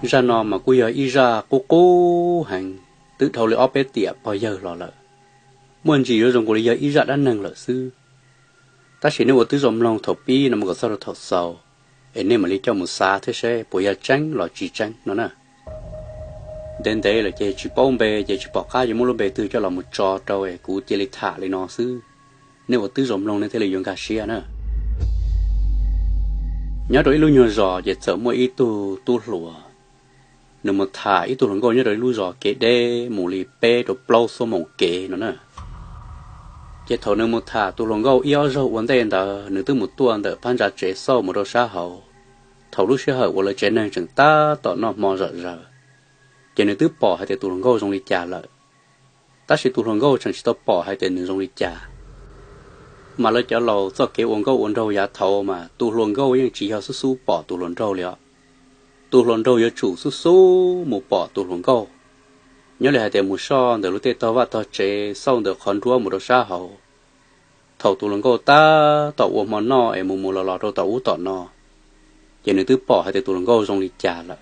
Zaj no mas kuj yog ib zaj qub qub heev, twb dhau li ob peb tiam pog yawg los lawm. Muaj ntsis yuav zoo nkaus li yog ib zaj dab neeg lawm xwb. Tab sis nej ua tib zoo mloog thaum pib no mus kom txog rau thaum xaus, es nej mam li coj mus xav thiab seb puas yog tseeb los tsis tseeb no na. Ntev ntev lawm ces tsis paub npe ces tsis pom qab yuav muab lub npe twg coj los mus tso rau es kuv cia li tham li no xwb. Nej ua tib zoo mloog nej thiaj li yuav nkag siab na. Nyob rau ib lub nyuag zos ces txawm muaj ib tug tub hluas, nws mus tham ib tug hluas nkauj nyob rau ib lub zos kev deb mus li peb rau plaub xuab moos kev no na. Ces thaum nws mus tham tus hluas nkauj ib ob zaug ua ntej ntawd nws twb mus tuaj ntawm phab ntsa tsev xauj mus rau sab hauv. Thaum lub sij hawm uas lawv tsev neeg tseem tab tom noj hmo zom zaws, ces nws twb pom hais tias tus hluas nkauj zoo li cas lawm. Tab sis tus hluas nkauj tseem tsis tau pom hais tias nws zoo li cas. Mas lawv cov laus txoj kev ua nkauj ua nraug yav thaud mas tus hluas nkauj yeej tsis yog xub xub pom tus hluas nraug li os. Tus hluas nraug yuav tsum xub xub mus pom tus hluas nkauj. Nyob li hais tias mus soj ntawm lub tej tog vaj tog tsev xauj ntawm qhov nruab mus rau sab hauv. Thaum tus hluas nkauj tab tom ua hmo noj es mus mus los los rau tom ub tom no, ces nws twb pom hais tias tus hluas nkauj zoo li cas lawm.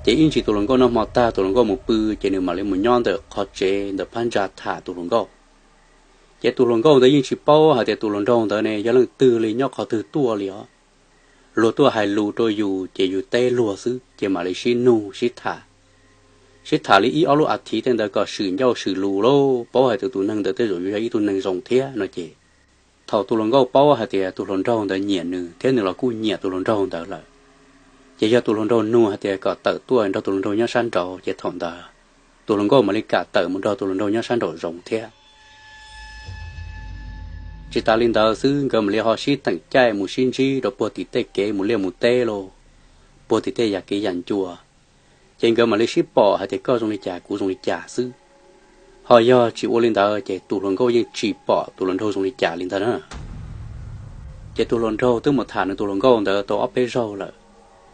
Ces ib ntsis tus hluas nkauj noj hmo tag tus hluas nkauj mus pw, ces nws mam li mus nyob ntawm qhov tsev ntawm phab ntsa tham tus hluas nkauj. Ces tus hluas nkauj ntawd yeej tsis paub hais tias tus hluas nraug ntawd ne yog leej twg li nyob qhov twg tuaj li os. Luag tuaj hais lus rau yus ces yus teb luag xwb ces mam li sib nug sib tham. Sib tham li ib ob lub as thiv tej ntawd kom swm ncauj swm lus lauj, paub hais tias tus neeg ntawd tej zaum yuav yog ib tug neeg zoo thiab no ces, thaum tus hluas nkauj paub hais tias tus hluas nraug ntawd nyiam nws thiab nws los kuj nyiam tus hluas nraug ntawd lawm, ces yog tus hluas nraug nug hais tias kom tawm tuaj nrog tus hluas nraug nyob sab nraud ces thaum ntawd tus hluas nkauj mam li kam tawm mus nrog tus hluas nraug nyob sab nraum zoov thiab. Tsis tas li ntawd xwb, nkawd mam li ho sib teem caij mus sib ntsib rau puag tim tej kev mus liaj mus teb lauj, puag tim tej yam kev yam ncua. Ces nkawd mam li sib pom hais tias koj zoo li cas kuv zoo li cas xwb. Ho yog tsis ua li ntawd ces tus hluas nkauj yeej tsis pom tus hluas nraug zoo li cas li ntawd na. Ces tus hluas nraug twb mus tham nws tus hluas nkauj ntawd tau ob peb zaug lawm,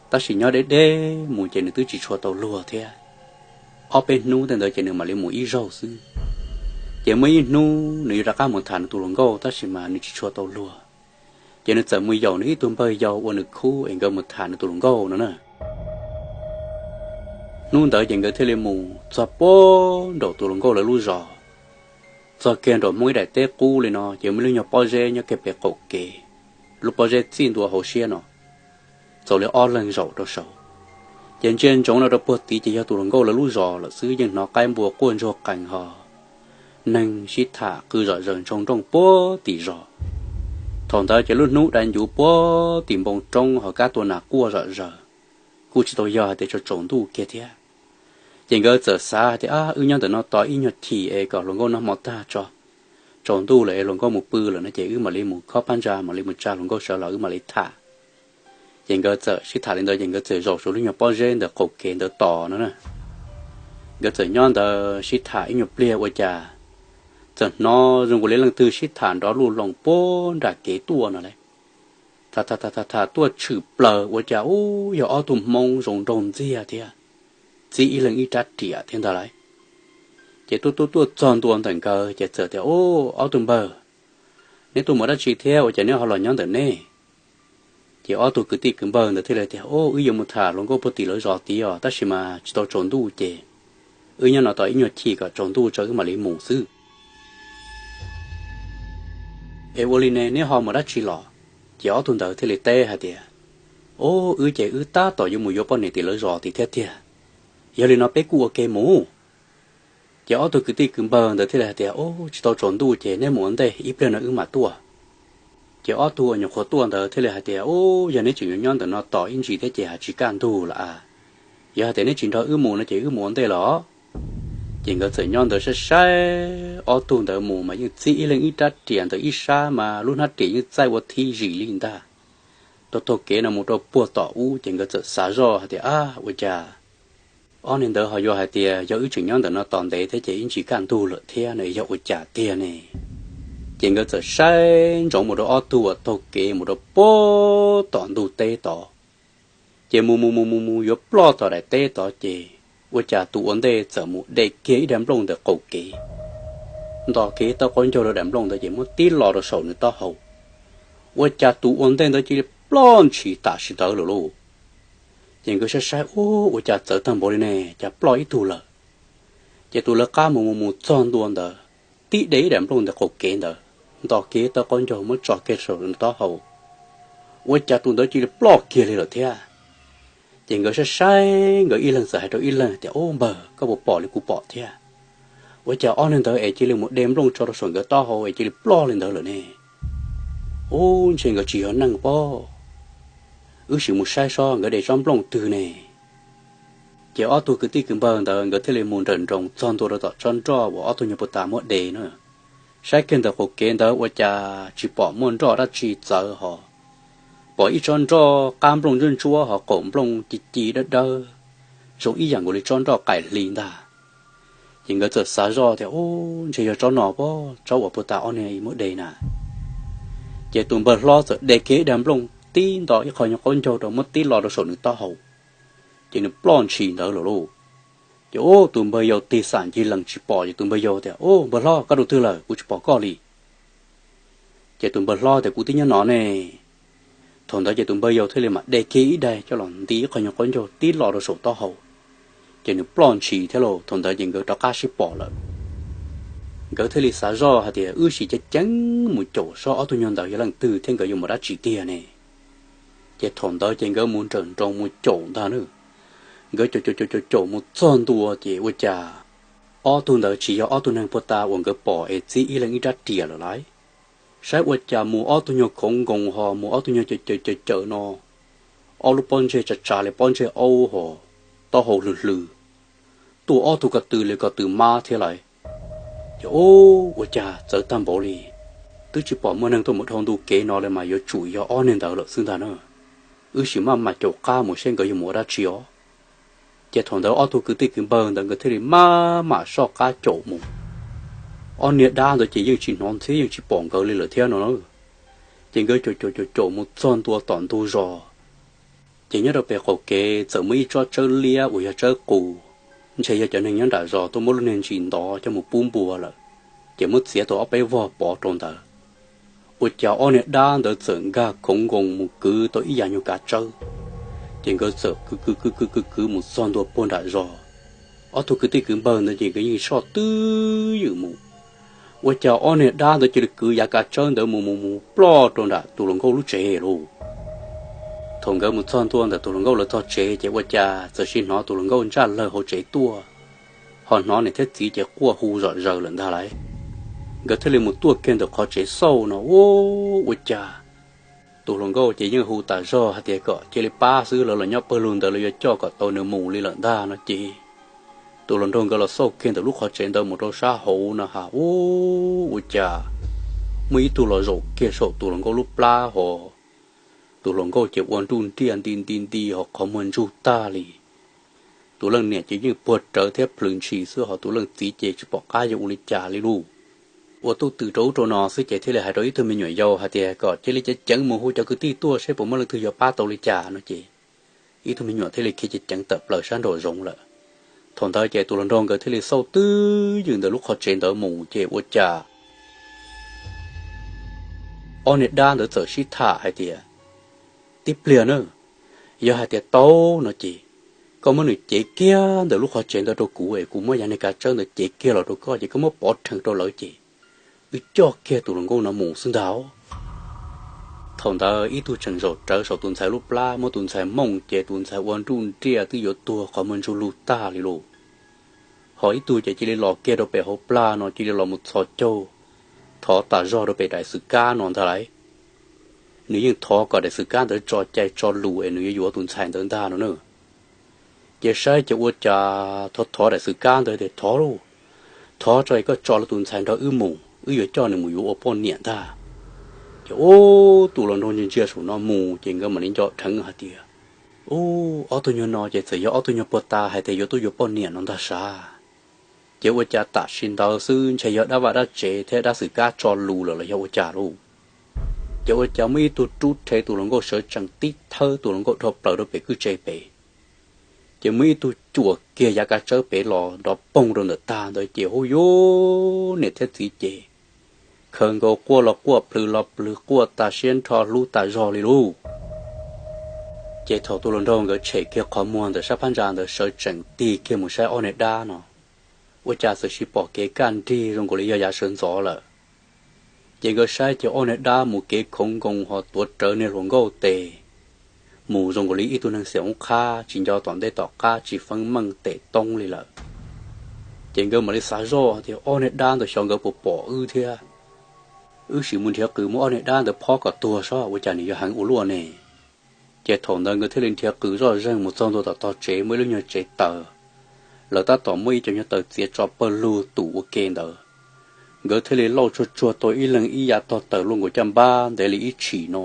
tab sis nyob deb deb mus ces nws twb tsis tshua tau luag thiab. Ob peb hnub tej ntawd ces nws mam li mus ib zaug xwb. Ces muaj ib hnub nws yuav rov qab mus tham nws tus hluas nkauj tab sis mas nws tsis tshua tau luag. Ces nws txawm mus yaum nws ib tug npawg yau ua nws khub es nkawd mus tham nws tus hluas nkauj no na. Hnub ntawd ces nkawd thiaj li mus txog puag nraum tus hluas nkauj lawv lub zos. Txog kiag nraum Hmoob ib daim teb qub li no ces muaj lub nyuag pob zeb nyob kiag pem qaum kev, lub pob zeb txij ntua hauv siab no, txaus li ob leeg zaum rau saud. Ces ntsia ntsoov no rau puag tid ces yog tus hluas nkauj lawv lub zos lawm xwb, yeej hnov qaib npua quaj ntsuag qees ho neeg sib tham qw zom zaws ntshoo nrooj puag tim zos. Thaum ntawd ces lub hnub dai ncuv puag tim npoo roob ho kab tua nas quaj zom zaws, kuj tsis tau yog hais tias tsaus tsaus ntuj kiag thiab. Ces nkawd txawm xav hais tias, Ab, wb nyob ntawm no tos ib nyuag chim es kom hluas nkauj noj hmo tag tso, tsaus ntuj lawm es hluas nkauj mus pw lawm no ces wb mam li mus khob phab ntsa mam li mus tsa hluas nkauj sawv los wb mam li tham. Ces nkawd txawm sib tham li ntawd ces nkawd txawm zaum saum lub nyuag pob zeb ntawm qaum kev ntawd tos no na. Nkawd txawm nyob ntawd sib tham ib nyuag pliag ua cas txawm hnov zoo nkaus li leej twg sib tham nrov luj loos puag nram kev tuaj no lauj. Tham tham tham tham tuaj tshwm plaws ua cas ub yog ob tug Hmoob zoo nraug ntxiag thiab, txib ib leeg ib rab riam thiab ntag lauj. Ces tuaj tuaj tuaj txog ntua ntawm nkawd ces txawm tias, Ub, ob tug npawg, neb tuaj mus dab tsi thiab ua cas neb ho los nyob ntawm neb? Ces ob tug kwv tij kwv npawg ntawd thiaj li tias, Ub, wb yuav mus tham hluas nkauj puag tim lawv zos tid os, tab sis mas tsis tau tsaus ntuj ces wb nyob no tos ib nyuag chim kom tsaus ntuj tso wb mam li mus xwb. Es ua li ne neb ho mus dab tsi los? Ces ob tug ntawd thiaj li teb hais tias, Ub, wb ces wb tab tom yuav mus yuav poj niam tim lawv zos tid thiab tiag. Yog li no peb kuj ua ke mus. Ces ob tug kwv tij kwv npawg ntawd thiaj li hais tias, Ub, tsis tau tsaus ntuj ces neb mus ua ntej, ib pliag no wb mam tuaj. Ces ob tug uas nyuam qhuav tuaj ntawd thiaj li hais tias, Ub, yog neb tseem yuav nyob ntawm no tos ib ntsis thiab ces ha tsis kaj ntug lawm a. Yog hais tias neb tsis nrog wb mus no ces wb mus ua ntej los. Ces nkawd txawm nyob ntawd saib saib ob tug ntawd mus mas yeej txib ib leeg ib rab riam ntawm ib sab mas lub hnab riam yeej txaij ua thib zim li ntag. Taug taug kev no mus rau puag tom ub ces nkawd txawm xav zoj hais tias, Ab, ua cas ob niag ntawd ho yuav hais tias yog wb tseem nyob ntawm no tos ntev thiab ces ib ntsis kaj ntug lawm thiab no yog ua cas tiag ne? Ces nkawd txawm saib ntsoov mus rau ob tug uas taug kev mus rau puag tom ntug teb tod. Ces mus mus mus mus mus yuav ploj tom daim teb tod ces ua cas tus ua ntej txawm mus de kiag ib daim nplooj ntawm qaum kev, nto kiag ib tauv qaub ncaug rau daim nplooj ntawd ces muab tib lo rau saum nws taub hau. Ua cas tus ua ntej ntawd cia li ploj ntshis tam sim ntawd lawm lauj. Ces nkawd saib saib, ub, ua cas txawv tag npaum li ne, cas ploj ib tug lawm. Ces tus lawv qab mus mus mus txog ntua ntawd, tib de ib daim nplooj ntawm qaum kev ntawd, nto kiag taw qaub ncaug muab tso kiag saum taub hau, ua cas tus ntawd cia li ploj kiag li lawm thiab. Ces nkawd saib saib, nkawd ib leeg txawm hais rau ib leeg tias, Ub npawg, koj puas pom li kuv pom thiab? Ua cas ob neeg ntawd es cia li mus de nplooj tso rau saum nkawd taub hau es cia li ploj li ntawd lawm ne? Ub, ntshe nkawd tsis yog neeg pob. Wb sim mus saib seb nkawd de tsob nplooj twg ne. Ces ob tug kwv tij kwv npawg ntawd nkawd thiaj li mus nrawm nroos txog ntua rau tom tsob nroj uas ob tug nyuag puag ta muab de na. Saib kiag ntawm qaum kev ntawd ua cas tsis pom muaj nroj dab tsi txawv hos, pom ib tsob nroj qab nplooj ntsuab ntsuab hos qaum nplooj ci ci dawb dawb, zoo ib yam nkaus li tsob nroj qaim hli ntag. Ces nkawd txawm xav zoj tias, Ub, ntshe yog tsob no pob, tsob uas puag ta ob niag muab de na. Ces tus npawg hlob txawm de kiag ib daim nplooj tib nto ib qho nyuag qaub ncaug rau muab tib lo rau saum nws taub hau, ces nws ploj ntshis ntawd lawm lauj. Ces ub, tus npawg yau tig xam ncig lees tsis pom, ces tus npawg yau tias, Ub npawg hlob, koj rau twg lawm, kuv tsis pom koj li. Ces tus npawg hlob tias, Kuv twb nyob no ne. Thaum ntawd ces tus npawg yau thiaj li mam de kiag ib daim coj los nti ib qho nyuag qaub ncaug tib lo rau saum taub hau, ces nws ploj ntshis thiab lauj. Thaum ntawd ces nkawd rov qab sib pom lawm. Nkawd thiaj li xav zoj hais tias, Wb sim ceev ceev mus caum seb ob tug nyuag ntawd yog leej twg thiab nkawd yuav mus dab tsi tiag ne. Ces thaum ntawd ces nkawd mus nrawm nroos mus caum ntag na. Nkawd caum caum caum caum caum mus txog ntua ces ua cas ob tug ntawd tsis yog ob tug neeg puag ta uas nkawd pom es txib ib leeg ib rab riam lawm lauj. Saib ua cas mus ob tug nyuag khoov nkoos hos mus ob tug nyuag cawm cawm cawm cawm no, ob lub pob ntseg tsav tsav li pob ntseg aub hos, taub hau hlwm hlwm, tuaj ob tug ko tw li ko tw mab thiab lauj. Ces ub, ua cas txawv tag npaum li, twb tsis pom muaj neeg tuaj mus dhau ntu kev no li mas yuav tsum yog ob niag ntawd lawm xwb ntag na. Wb sim maj mam caum qab mus seb nkawd yuav mus ua dab tsi os. Ces thaum ntawd ob tug kwv tij kwv npawg ntawd nkawd thiaj li maj mam soj qab caum mus. Ob niag dab ntawd ces yeej tsis hnov ntxhiab yeej tsis pom nkawd li lawm thiab no. Ces nkawd caum caum caum caum mus txog ntua tom ntug zos, ces nyob rau pem qaum kev txawm muaj ib tsob tsawb liab uas yog tsawb qus, ntshe yog cov neeg nyob nram zos tuaj muab lub niag ntsis ntov coj mus pub npua lawm, ces muab txiav tau ob peb vog pov rau ntawd. Ua cas ob niag dab ntawd txawm nkag khoov nkoos mus kwv tau ib yav nyuag kav tsawb, ces nkawd txawm kwv kwv kwv kwv kwv kwv mus txog ntua puag nram zos. Ob tug kwv tij kwv npawg ntawd ces nkawd yeej soj twj ywm mus. Ua cas ob niag dab ntawd cia li kwv yav kav tsawb ntawd mus mus mus ploj rau nram tus hluas nkauj lub tsev lauj. Thaum nkawd mus txog ntua ntawm tus hluas nkauj lawv txog tsev ces ua cas txawm sim hnov tus hluas nkauj ntsaj lawg hauv tsev tuaj, ho hnov niam thiab txiv ces quaj hu zom zaws lawm ntag lauj. Nkawd thiaj li mus tuaj kiag ntawm qhov tsev xauj no, ua, ua cas tus hluas nkauj ces yeej hu tas zog hais tias kom cia li pab xwb, lawv los nyob pawg lug ntawd lawv yuav coj kom tau nws mus li lawm ntag no ces tus hluas nraug nkawd los xauj kiag ntawm lub qhov tsev ntawd mus rau sab hauv no ha, ua, ua cas muaj ib tug los zaum kiag saum tus hluas nkauj lub plab hos. Tus hluas nkauj ces ua nruj nriaj nti nti nti hos qhov muag ntsug tag li. Tus leej niam ces yeej puag rawv thiab plhws ntshis xwb, hos tus leej txiv ces tsis pom qab yuav ua li cas li lauj. Ua tuj twm rau ub rau no xwb ces thiaj li hais rau ib tug me nyuam yaus hais tias kom cia li ceev ceev mus hu cov kwv tij tuaj seb puas muaj leej twg yuav pab tau li cas no ces ib tug me nyuam thiaj li khiav ceev ceev tawm plaws sab nraum zoov lawm. Thaum ntawd ces tus hluas nraug nkawd thiaj li xauj twj ywm ntawm lub qhov tsev ntawd mus ces ua cas ob niag dab ntawd txawm sib tham hais tias, Tib pliag na, yog hais tias tau no ces koj muab nws cev kiag ntawm lub qhov tsev ntawd rau kuv es kuv muab yav niag kav tsawb ntawd cev kiag los rau koj ces koj muab pov rhees rau lawv ces wb coj kiag tus hluas nkauj no mus xwb ntag. Thaum ntawd ib tug tseem zaum rawv saum tus ntxhais lub plab muab tus ntxhais mooj ces tus ntxhais ua nruj nriaj twb yuav tuag qhov muag ntsug lug tag li lauj. Hos ib tug ces cia li los kiag rau pem hauv plag no cia li los mus txhos caug, thov tas zog rau pem daim xwm kab no ntag lauj. Nws yeej thov kom daim xwm kab ntawd tso cai tso lus es nws yuav yuav tus ntxhais ntawd ntag no na. Ces saib ces ua cas thov thov daim xwm kab ntawd tias, Thov lauj, thov tso es koj tso los tus ntxhais nrog wb mus, wb yuav coj nws mus yuav ua poj niam ntag. Ces ub, tus hluas nraug ntsia ntsia saum no mus ces nkawd mam li nco dheev hais tias, Ub, ob tug nyuag no ces txawm yog ob tug nyuag puag ta hais tias yuav tuaj yuav poj niam no ntag sav. Ces ua cas tam sim ntawd xwb ntshe yog dab vaj dab tsev thiab dab xwm kab tso lus lawm los yog ua cas lauj. Ces ua cas muaj ib tug rub rhe tus hluas nkauj sawv tsees tib thawb tus hluas nkauj dhau plaws rau pem kwj tse pem. Ces muaj ib tug cuam kiag yav kav tsawb pem los nrov poog rau ntawm tag ntawd ces hu yuv, niam thiab txiv ces khawv nkaus quaj los quaj plhws los plhws quaj tas siab nrho hlub tas zog li lauj. Ces thaum tus hluas nraug nkawd tshem kiag qhov muag ntawm sab phab ntsa ntawd sawv tsees tig kiag mus saib ob niag dab no, ua cas txawm sis pom kev kaj nrig zoo nkaus li yog yav sawv ntxov lawm. Ces nkawd saib ces ob niag dab mus kev khoov nkoos ho tuav rawv niag hluas nkauj tes mus zoo nkaus li ib tug neeg xiam oob qhab tsis nco tom ntej tom qab tsis feeb meej tes toob li lawm. Ces nkawd mam li xav zoj tias ob niag dab ntawd xyov nkawd puas pom wb thiab. Wb sim mus nrhiav qws muab ob niag dab ntawd phob kom tuag saib ua cas nws yuav heev ua luaj ne. Ces thaum ntawd nkawd thiaj li nrhiav qws zoj zeeg mus txog ntua tom tog tsev muaj ib lub nyuag tsev taws, lawv tab tom muab ib co nyuag taws txiav tso pawg lug tus ua ke ntawd. Nkawd thiaj li lauj tsuag tsuag tau ib leeg ib yav tog taws luaj nkaus caj npab ntev li ib tshim no.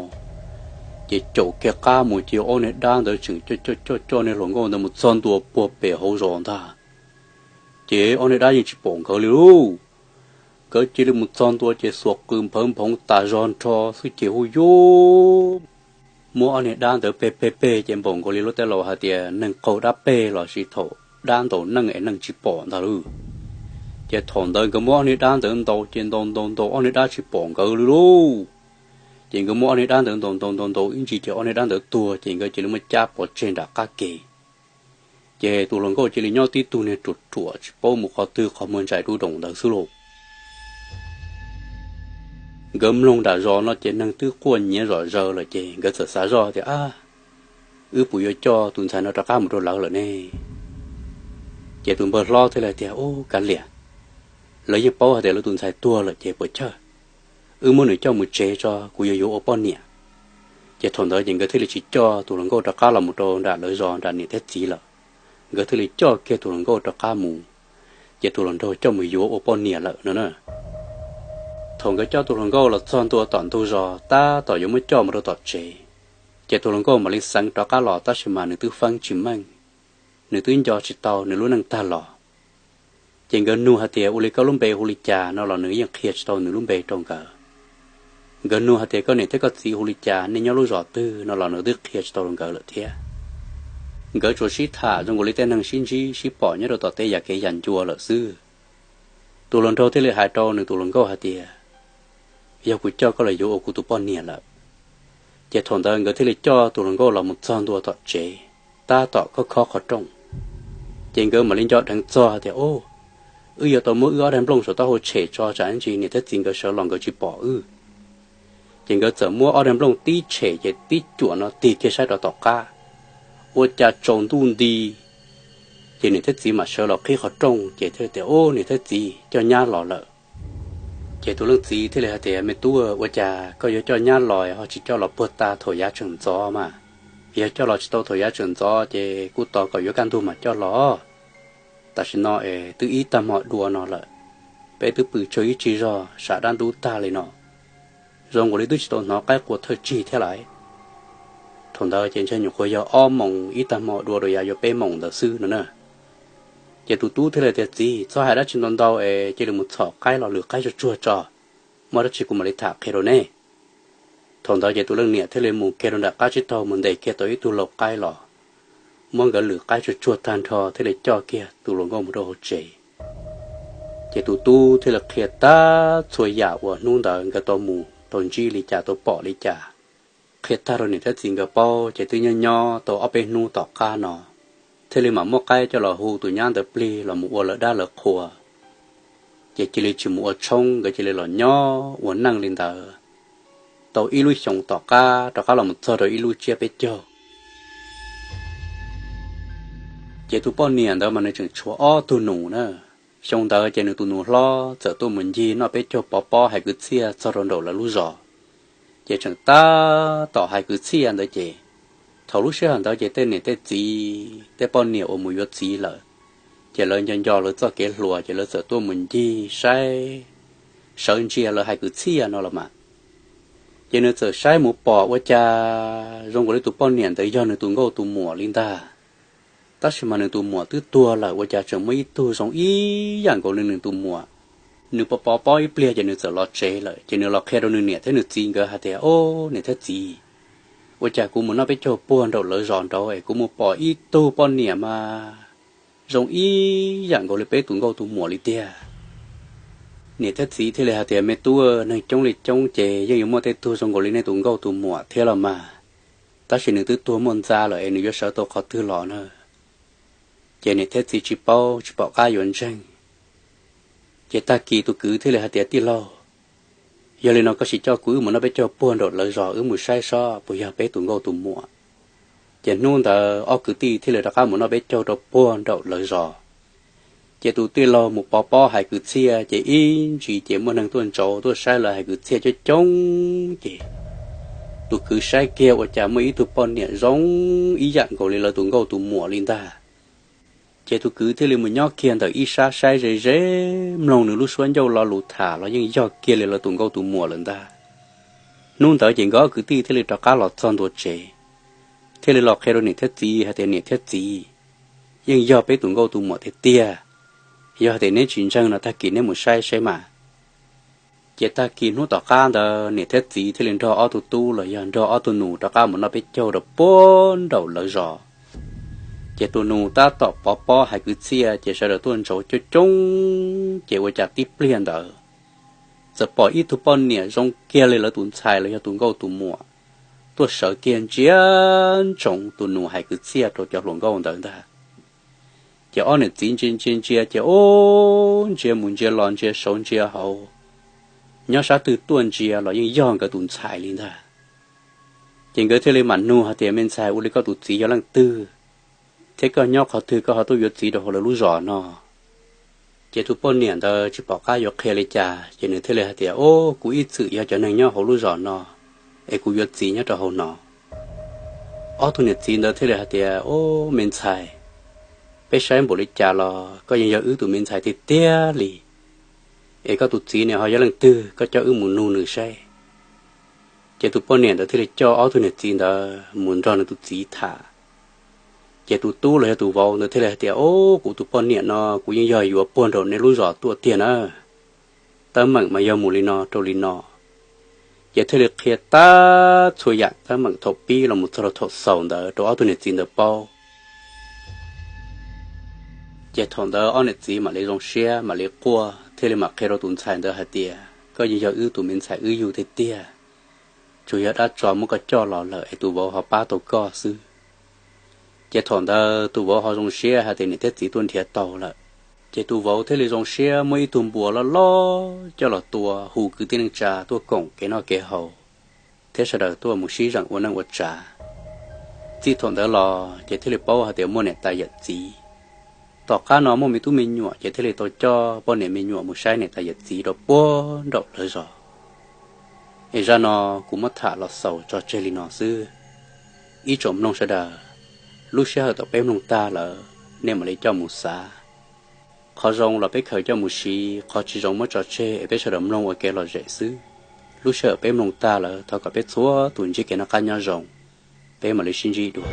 Ces caum kiag qab mus ces ob niag dab ntawd tseem coj coj coj niag hluas nkauj ntawd mus txog ntua puag pem hauv zos ntag. Ces ob niag dab yeej tsis pom nkawd li lauj. Nkawd cia li mus txog ntua ces xuas qws nphawv nphoov tas zog nrho xwb ces hu yuv muab ob niag dab ntawd peg peg peg ces npaum nkaus li lub tej laus hais tias neeg qaug dab peg los sis thaum dab ntaus neeg es neeg tsis pom ntag lauj. Ces thaum ntawd nkawd muab ob niag dab ntawd ntaus ces ntaus ntaus ntaus ob niag dab tsis pom nkawd li lauj. Ces nkawd muab ob niag dab ntawd ntaus ntaus ntaus ntaus ib ntsis ces ob niag dab ntawd tuag ces nkawd cia li muab cab pov tseg nram qab ke. Ces tus hluas nkauj cia li nyob tib tug niag ruam ruam tsis paub mus qhov twg qhov muag ntsais dub doos ntawd xwb lauj. Nkawd mloog nram zos no ces neeg twb quaj nyiav zom zaws lawm ces nkawd txawm xav zoj tias, ab, wb puas yuav coj tus ntxhais no rov qab mus rau lawv lawm ne? Ces tus npawg hlob thiaj li tias, ub, kav liam, lawv yeej paub hais tias lawv tus ntxhais tuag lawm ces puas chawj, wb muab nws coj mus tsev tso kuv yuav yuav ua poj niam. Ces thaum ntawd ces nkawd thiaj li tsis coj tus hluas nkauj rov qab los mus rau nram lawv zos nram niam thiab txiv lawm. Nkawd thiaj li coj kiag tus hluas nkauj rov qab mus, ces tus hluas nraug coj mus yuav ua poj niam lawm no na. Thaum nkawd coj tus hluas nkauj los txog ntua tom ntug zos tab tom yuav muab coj mus rau tom tsev, ces tus hluas nkauj mam li xeev rov qab los tab sis mas nws twb feeb tsis meej, nws twb nco tsis tau nws lub neej tag los. Ces nkawd nug hais tias, ua li koj lub npe hu li cas no los nws yeej qhia tsis tau nws lub npe rau nkawd. Nkawd nug hais tias, koj niam thiab koj txiv hu li cas, nej nyob lub zos twg no los nws twb qhia tsis tau rau nkawd lawm thiab. Nkawd tsuas sib tham zoo nkaus li tej neeg sib ntsib sib pom nyob rau tom tej yam kev yam ncua lawm xwb. Tus hluas nraug thiaj li hais rau nws tus hluas nkauj hais tias, yog kuv coj koj los yuav ua kuv tus poj niam lawm. Ces thaum ntawd nkawd thiaj li coj tus hluas nkauj los mus txog ntua tom tsev, tab tom khob khob qhov rooj. Ces nkawd mam li nco dheev txog hais tias, o, wb yuav tau muab wb ob daig nplooj saum taub hau tshem tso tsam ntsis niam thiab txiv nkawd sawv los nkawd tsis pom wb. Ces nkawd txawm muab ob daig nplooj tib tshem ces tib cuam no tig kiag saib rov tom qab, ua cas tsaus ntuj nti, ces niam thiab txiv mam sawv los qhib qhov rooj ces thiaj tias, ub, niam thiab txiv, coj nyab los lawm. Ces tus leej txiv thiaj li hais tias, me tub, ua cas koj yuav coj nyab los ho tsis coj los puag ta thaum yav tseem ntxov mas? Yog coj los tsis tau thaum yav tseem ntxov ces kuj tos kom yuav kaj ntug mam coj los. Tam sim no es twb ib tag hmo dua no lawm, peb twb pw tsawg ib tsig zog sam dab ntub tag li no, zoo nkaus li twb tsis tau hnov qaib qua thawj tsig thiab lais. Thaum ntawd ces ntshe nyuam qhuav yog ob moos ib tag hmo dua rau yav yuav peb moos ntawd xwb no na. Ces tus tub thiaj li tias, txiv, txhob hais dab tsi ntau ntau es cia li mus txhom qaib los lwm qaib tsuag tsuag tso, muaj dab tsi kuv mam li tham qhia rau neb. Thaum ntawd ces tus leej niam thiaj li mus kiag rau nram qab tsib taug mus ntes kiag tau ib tug laus qaib los, muab nkawd lwm qaib tsuag tsuag tag nrho thiaj li coj kiag tus hluas nkauj mus rau hauv tsev. Ces tus tub thiaj li qhia tag txhua yam uas hnub ntawd nkawd tau mus tau ntsib li cas tau pom li cas, qhia tag rau niam thiab txiv nkawd paub. Ces twb nyob nyob tau ob peb hnub tom qab no, thiaj li mam muab qaib coj los hu tus nyab ntawd plig los mus ua lawv dab lawv qhua. Ces cia li tsis mus ua tshoob, nkawd cia li los nyob ua neej li ntawd tau ib lub xyoos tom qab rov qab los mus txog rau ib lub tsiab peb caug. Ces tus poj niam ntawd mas nws tseem tshuav ob tug nus na. Xyoo ntawd ces nws tus nus hlob txawm tuaj mus ncig noj peb caug pov pob hais kwv txhiaj txog rau nraum lawv lub zos. Ces tseem tab tom hais kwv txhiaj ntawd ces, thaum lub sij hawm ntawd ces tej niam tej txiv tej poj niam uas mus yuav txiv lawm, ces lawv nco nco lawv txoj kev hluas ces lawv txawm tuaj mus ncig saib, sawv ntsia lawv hais kwv txhiaj no los mas. Ces nws txawm saib mus pom ua cas zoo nkaus li tus poj niam ntawd yog nws tus nkauj tus muam li ntag. Tab sis mas nws tus muam twb tuag lawm ua cas tseem muaj ib tug zoo ib yam nkaus li nws tus muam. Nws pov pov pob ib pliag ces nws txawm los tsev lawm ces nws los qhia rau nws niam thiab nws txiv nkawd hais tias, o, niam thiab txiv, ua cas kuv mus noj peb caug puag nraum lawv zos nraud es kuv mus pom ib tug poj niam mas zoo ib yam nkaus li peb tus nkauj tus muam li tiag. Niam thiab txiv thiaj li hais tias, me tub, neeg coob li coob ces yeej yuav muaj tej tug zoo nkaus li nej tus nkauj tus muam thiab los mas. tab sis nws twb tuag muaj ntxa lawm es nws yuav sawv tau qhov twg los na. Ces niam thiab txiv tsis paub tsis pom qab yuav ntseeg. Ces tag kis tus kwv thiaj li hais tias, Tij laug, yog li no koj sim coj kuv wb mus noj peb caug puag nraum lawv zos, wb mus saib seb puas yog peb tus nkauj tus muam. Ces hnub ntawd ob kwv tij thiaj li rov qab mus noj peb caug rau puag nraum lawv zos. Ces tus tij laug mus pov pob hais kwv txhiaj, ces ib ntsis ces muaj neeg tuaj ntsauv tuaj saib lawv hais kwv txhiaj coob coob. Ces tus kwv saib kiag ua cas muaj ib tug poj niam zoo ib yam nkaus li lawv tus nkauj tus muam li ntag. Ces tus kwv thiaj li mus nyob kiag ntawm ib sab saib ze ze, mloog nws lub suab ncauj lo lus tham los yeej yog kiag li lawv tus nkauj tus muam lawm ntag. Hnub ntawd ces nkawd ob kwv tij thiaj li rov qab los txog ntua tsev, thiaj li los qhia rau niam thiab txiv hais tias, Niam thiab txiv, yeej yog peb tus nkauj tus muam tiag tiag. Yog hais tias neb tsis ntseeg no tag kis neb mus saib saib mas. Ces tag kis hnub tom qab ntawd niam thiab txiv thiaj li nrog ob tug tub los yog nrog ob tug nus rov qab mus noj peb caug rau puag nraum lawv zos. Ces tus nus tab tom pov pob hais kwv txhiaj, ces sawv daws tuaj ntsauv coob coob, ces ua cas tib pliag ntawd txawm pom ib tug poj niam zoo kiag li lawv tus ntxhais los yog tus nkauj tus muam tuaj sawv kiag ntsia ntsoov tus nus hais kwv txhiaj rau cov hluas nkauj ntawd ntag. Ces ob niam txiv ntsia ntsia ntsia, ces ub, ntsia mus ntsia los ntsia saud ntsia hauv, nyob sab twg tuaj ntsia los yeej yog nkawd tus ntxhais li ntag. Ces nkawd thiaj li mam nug hais tias, Me ntxhais, ua li koj tus txiv yog leej twg, thiab koj nyob qhov twg koj ho tuaj yuav txiv rau hauv lawv lub zos no? Ces tus poj niam ntawd tsis pom qab yuav qhia li cas, ces nws thiaj li hais tias, Ub, kuv ib txwm yog cov neeg nyob hauv lub zos no, es kuv yuav txiv nyob rau hauv no. Ob tug niam txiv ntawd thiaj li hais tias, Ub, me ntxhais, peb saib npaum li cas los koj yeej yog wb tus me ntxhais tiag tiag li. Es koj tus txiv ne ho yog leej twg, koj coj wb mus nug nws saib. Ces tus poj niam ntawd thiaj li coj ob tug niam txiv ntawd mus nrog nws tus txiv tham. Ces tus tub los yog tus vauv ntawd thiaj li hais tias, Ub, kuv tus poj niam no kuv yeej yog yuav puag nraum nej lub zos tuaj tiag na. Teeb meem mas yog mus li no rau li no. Ces thiaj li qhia tag txhua yam teeb meem thaum pib los mus txog rau thaum xaus ntawd rau ob tug niam txiv ntawd paub. Ces thaum ntawd ob niam txiv mam li zoo siab mam li quaj, thiaj li mam qhia rau tus ntxhais ntawd hais tias, Koj yeej yog wb tus me ntxhais wb yug tiag tiag, tsuas yog dab tsov muab koj coj los lawm es tus vauv ho pab tau koj xwb. Ces thaum ntawd tus vauv ho zoo siab hais tias niam thiab txiv tuaj nrhiav tau lawm. Ces tus vauv thiaj li zoo siab muab ib tug npua loj loj coj los tua, hu kwv tij neej tsa tuaj koom kev noj kev haus, thiab sawv daws tuaj mus sib zeem ua neej ua tsav. Txij thaum ntawd los ces thiaj li paub hais tias muaj niam tais yawm txiv. Tom qab no muaj me tub me nyuam ces thiaj li tau coj poj niam me nyuam mus saib niam tais yawm txiv rau puag nraum lawv zos. Es zaj no kuv muab tham los xaus tso tseg li no xwb. Ib tsoom mloog sawv daws, lub sij hawm thaum peb mloog tag lawm, nej mam li coj mus xav. Qhov zoo los peb khaws coj mus siv, qhov tsis zoo muab tso tseg es peb sawv daws mloog ua kev lom zem xwb. Lub sij hawm peb mloog tag lawm, thov kom peb txhua tus ntsib kev noj qab nyob zoo. Peb mam li sib ntsib dua.